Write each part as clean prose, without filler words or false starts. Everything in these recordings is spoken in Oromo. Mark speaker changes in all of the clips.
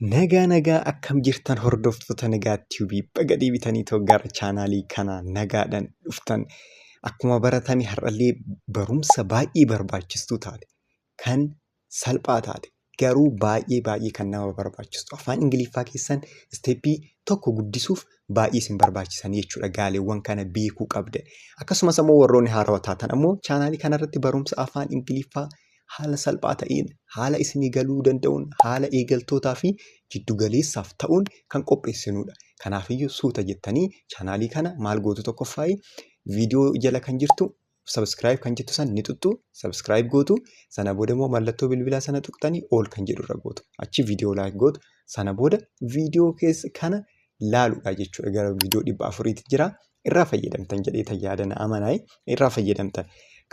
Speaker 1: Nagaa nagaa, akkam jirtan hordoftoota Nagaa Tube? Baga deebitanii too gara chaanaalii kanaa nagaadhaan dhuftan. Akkuma baratame har'allee barumsa baay'ee barbaachistuu taate, kan salphaa taate, garuu baay'ee baay'ee kan nama barbaachistu, afaan Ingiliffaa keessan step tokko guddisuuf baay'ee isin barbaachisan jechuudha. Gaaleewwan kana beekuu qabda. Akkasumas ammoo warroonni haarawaa taatan ammoo chaanaalii kanarratti barumsa afaan Ingiliffaa haala salphaa ta'een, haala isinii galuu danda'uun, haala eegaltootaa fi jiddugaleessaaf ta'uun kan qopheessinudha. Kanaafiyyuu suuta jettanii chaanaalii kana maal gootu? Tokkoffaayi, viidiyoo jala kan jirtu subscribe kan jettu san ni xuxxu, subscribe gootu. Sana booda immoo mallattoo bilbilaa sana tuqxanii all kan jedhu irra gootu. Achi viidiyoo like gootu. Sana booda viidiyoo keessa kana laaluudha jechuudha. Gara viidiyoo 400tti jira. Irraa fayyadamtan jedhee yaada, na amanaa, irraa fayyadamtan.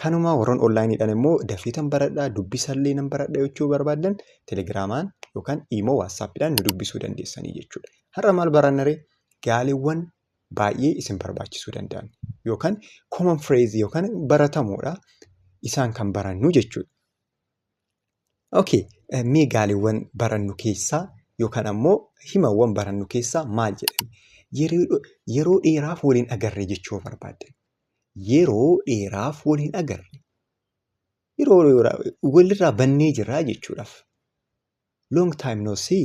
Speaker 1: Kanuma warroon onlaayiniidhaan immoo dafeetan baradhaa, dubbisallee nan baradha jechuu barbaadan, telegiraamaan yookaan iimoo, waatsaappiidhaan nu dubbisuu dandeessanii jechuudha. Har'a maal baranna ree? Gaaleewwan baay'ee isin barbaachisuu danda'an yookaan common phrase yookaan baratamoodha, isaan kan barannu jechuudha. Okay, mee gaaleewwan barannu keessaa yookaan ammoo himawwan barannu keessaa maal jedhame? Yeroo dheeraaf waliin agarre jechuu barbaaddan. Yeroo dheeraaf waliin agarre. Yeroo walirraa bannee jirraa jechuudhaaf. "Long time no see.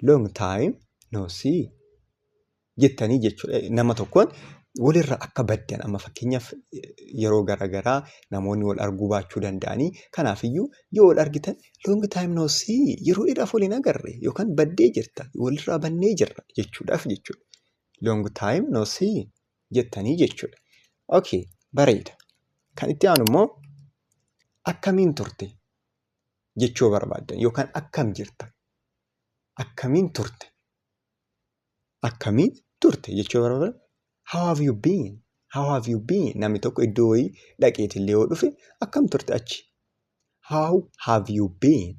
Speaker 1: Long time no see" jettanii jechuudha. Nama tokkoon walirraa akka baddan, amma fakkeenyaaf yeroo garaagaraa namoonni wal arguu baachuu danda'anii, kanaafiyyuu yoo wal argitan "Long time no see", yeroo dheeraaf waliin agarre yookaan baddee jirta, walirraa bannee jirra jechuudhaaf jechuudha. "Long time no see" jettanii jechuudha. Okay, bareeda. Kan itti aanu immoo akkamiin turte jechuu barbaaddan yookaan akkam jirta? Akkamiin turte? Akkamiin turte jechuu barbaadan, "How have you been? How have you been?" Namni tokko iddoo wayii dhaqeetillee yoo dhufe, akkam turte achi? "How have you been?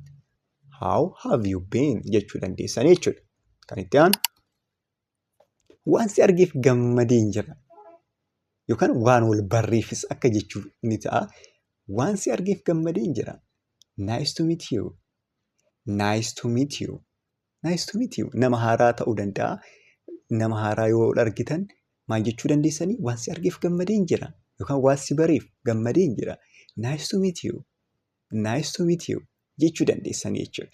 Speaker 1: How have you been?" jechuu dandeessanii jechuudha. Kan itti aanu waan si argeef gammadeen jira. Yookaan waan wal barreeffis akka jechuu ni ta'a. Waan si argeef gammadeen jira. Nice to meet you. Nice to meet you. Nice to meet you. Nama haaraa ta'uu danda'a. Nama haaraa yoo argitan maal jechuu dandeessanii? Waan si argeef gammadeen jira. Yookaan waan si bareef gammadeen jira. "Nice to meet you. Nice to meet you" jechuu dandeessanii jechuudha.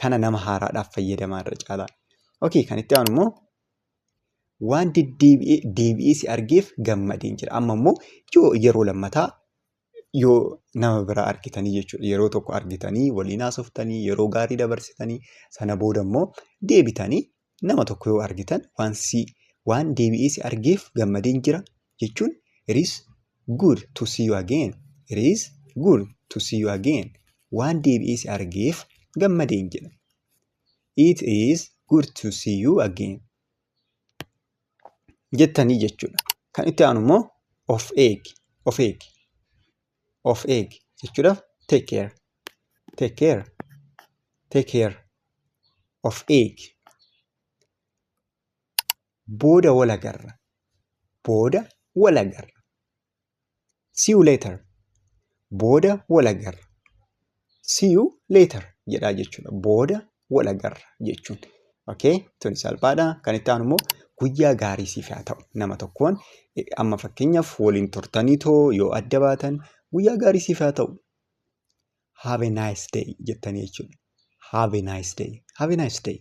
Speaker 1: Kana nama haaraadhaaf fayyadamaa irra caalaa. Okay, kan itti aanu immoo waan deddeebi'ee deebi'ee si argeef gammadeen jira. Amma immoo yoo yeroo lammataa yoo nama biraa argitanii jechuudha. Yeroo tokko argitanii waliin haasoftanii, yeroo gaarii dabarsitanii, sana booda immoo deebitanii nama tokko yoo argitan, waan deebi'ee si argeef gammadeen jira jechuun, "It is good to see you again. It is good to see you again." Waan deebi'ee si argeef gammadeen jira. "It is good to see you again" jettanii jechuudha. Kan itti aanu immoo of eegi, of eegi, of eegi jechuudhaaf, "Take care, take care, take care", of eegi. Booda wal agarra, booda wal agarra. "See you later." Booda wal agarra. "See you later" jedhaa jechuudha. Booda wal agarra jechuun. Okay, tuni salphaadha. Kan itti aanu immoo guyyaa gaarii siif haa ta'u. Nama tokkoon amma fakkeenyaaf waliin turtanii too yoo adda baatan, guyyaa gaarii siif haa ta'u. "Have a nice day" jettanii jechuudha. Have a nice day. Have a nice day.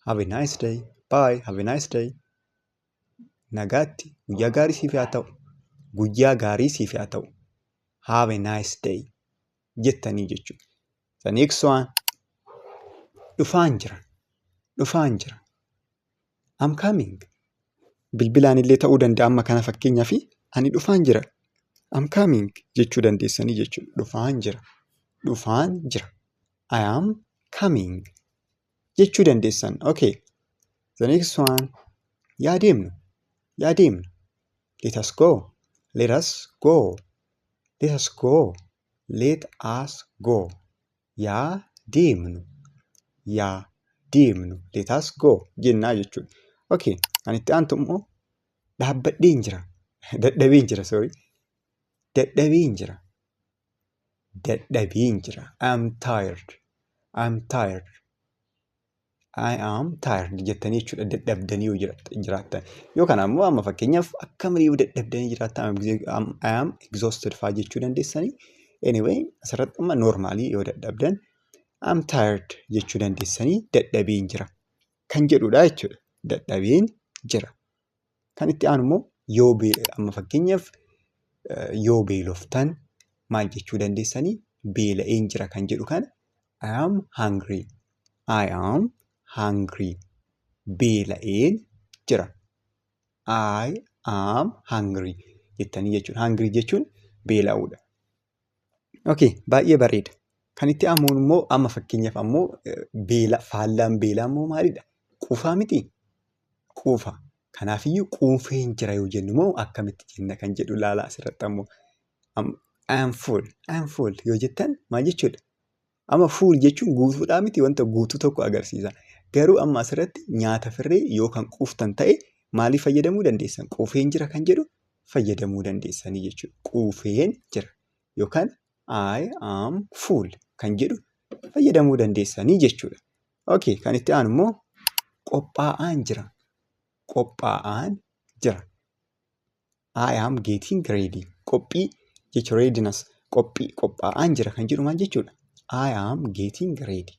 Speaker 1: Have a nice day. Bye. Have a nice day. Nagaatti, guyyaa gaarii siif haa ta'u. Guyyaa gaarii siif haa ta'u. "Have a nice day" jettanii jechuudha. The next one, dhufaan jira. Dhufaan jira. I'm coming. Bilbilaan illee ta'uu danda'a, amma kana fakkeenyaaf ani dhufaan jira. "I'm coming" jechuu dandeessanii jechuudha. Dhufaan jira. Dhufaan jira. "I am coming" jechuu dandeessan. Okay. The next one, yaa deemnu. Yaa deemnu. Let us go. Let us go. Let us go. Let us go. Yaa deemnu. Yaa deemnu. "Let us go" jennaa jechuudha. Okay. Kan itti aantu immoo dhaabbadheen jira. Dadhabeen jira, sorry. Dadhabeen jira. Dadhabeen jira. I am tired. I am tired. I am tired jettanii jechuudha dadhabdanii yoo jiraattan. Yookaan ammoo amma fakkeenyaaf akka malee yoo dadhabdanii jiraattan, "I am exhausted" fa'aa jechuu dandeessanii. Anyway, asirratti amma normally yoo dadhabdan "I'm tired" jechuu dandeessanii, dadhabeen jira kan jedhudha jechuudha. Dadhabeen jira. Kan itti aanu immoo yoo amma fakkeenyaaf yoo beeloftan maal jechuu dandeessanii? Beela'een jira kan jedhu kana "I am hungry." I am hungry. Beela'een jira. "I am hungry" jettanii jechuudha. "Hungry" jechuun beela'uudha. Okay, baay'ee bareeda. Kan itti aanu immoo amma fakkeenyaaf ammoo beela faallaan beelaa immoo maalidha? Quufaa mitii? Quufa. Kanaafiyyuu quufeen jira yoo jennu immoo akkamitti jenna kan jedhu ilaalaa asirratti ammoo. "I am full, I am full" yoo jettan maal jechuudha? Amma "full" jechuun guutuudhaa miti, wanta guutuu tokko agarsiisa. Garuu amma asirratti nyaata firree yoo kan quuftan ta'e maaliif fayyadamuu dandeessan? Quufeen jira kan jedhu fayyadamuu dandeessanii jechuudha. Quufeen jira yookaan "I am full" kan jedhu fayyadamuu dandeessanii jechuudha. Okay, kan itti aanu immoo qophaa'aan jira. Qophaa'aan jira. I am getting ready. Qophii jechuun readiness, qophii, qophaa'aan jira kan jedhu maal jechuudha? I am getting ready.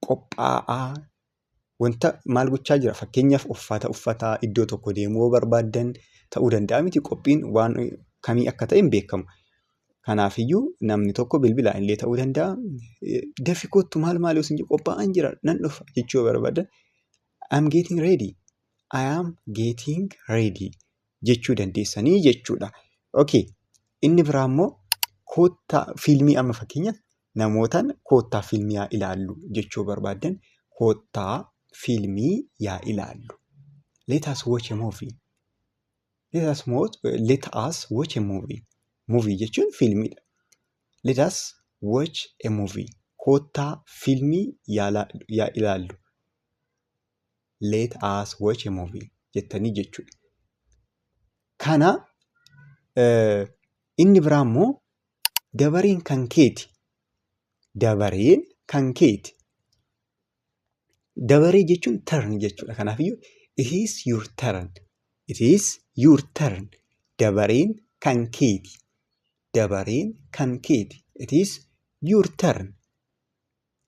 Speaker 1: Qophaa'aa wanta maal gochaa jira? Fakkeenyaaf uffata uffataa iddoo tokko deemuu yoo barbaaddan ta'uu danda'a miti, qophiin waan kamii akka ta'e hin beekamu. Kanaafiyyuu namni tokko bilbilaan illee ta'uu danda'a. "Dafii kottu maal maal" yoo isin jedhu, "Qophaa'aan jira, nan dhufa" jechuu yoo barbaaddan "I am getting ready. I am getting ready" jechuu dandeessanii jechuudha. Okay. Inni biraa immoo koottaa fiilmii, amma fakkeenyaaf namootaan "Koottaa fiilmii haa ilaallu" jechuu barbaaddan, "Koottaa fiilmii yaa ilaallu." Let us watch a movie. Let us watch a movie. "Movie" jechuun fiilmiidha. Let us watch a movie. Koottaa fiilmii yaa ilaallu. "Let us watch a movie" jettanii jechuudha. Kana inni biraa immoo dabareen kan keeti. Dabareen kan keeti. Dabaree jechuun "turn" jechuudha. Kanaafiyyuu it is your turn. It is your turn. Dabareen kan keeti. Dabareen kan keeti. It is your turn.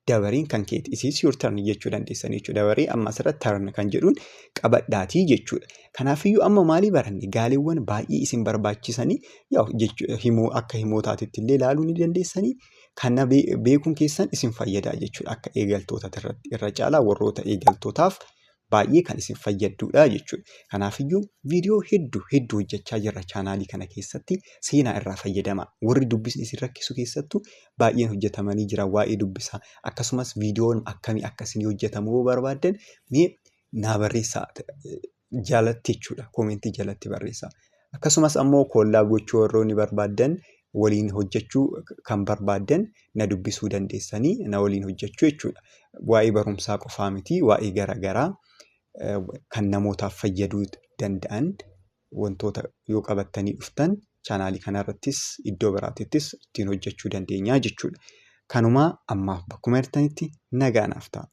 Speaker 1: Dabareen kan keeti. "It is your turn" jechuu dandeessan jechuudha. Dabaree amma asirratti "turn" kan jedhuun qabadhaatii jechuudha. Kanaafiyyuu amma maalii baranne? Gaaleewwan baay'ee isin barbaachisanii himoo akka himootaatitti illee ilaaluu ni dandeessanii. Kana beekuun keessan isin fayyada jechuudha. Akka eegaltoota irra caalaa warroota eegaltootaaf baay'ee kan isin fayyaddudha jechuudha. Kanaafiyyuu viidiyoo hedduu hedduu hojjechaa jirra chaanaalii kana keessatti, seenaa irraa fayyadamaa. Warri dubbisni isin rakkisu keessattuu baay'een hojjetamanii jira waa'ee dubbisaa. Akkasumas viidiyoon akkamii akka isin hojjetamu yoo barbaaddan mee naa barreessaa jalatti jechuudha. Koomentii jalatti barreessaa. Akkasumas ammoo collab gochuu warroonni barbaaddan, waliin hojjechuu kan barbaaddan, na dubbisuu dandeessanii, na waliin hojjechuu jechuudha. Waa'ee barumsaa qofaa miti, waa'ee garaagaraa kan namootaaf fayyaduu danda'an wantoota yoo qabattanii dhuftan chaanaalii kanarrattis iddoo biraatittis ittiin hojjechuu dandeenya jechuudha. Kanumaa ammaaf bakkuma jirtanitti nagaa naaf ta'a.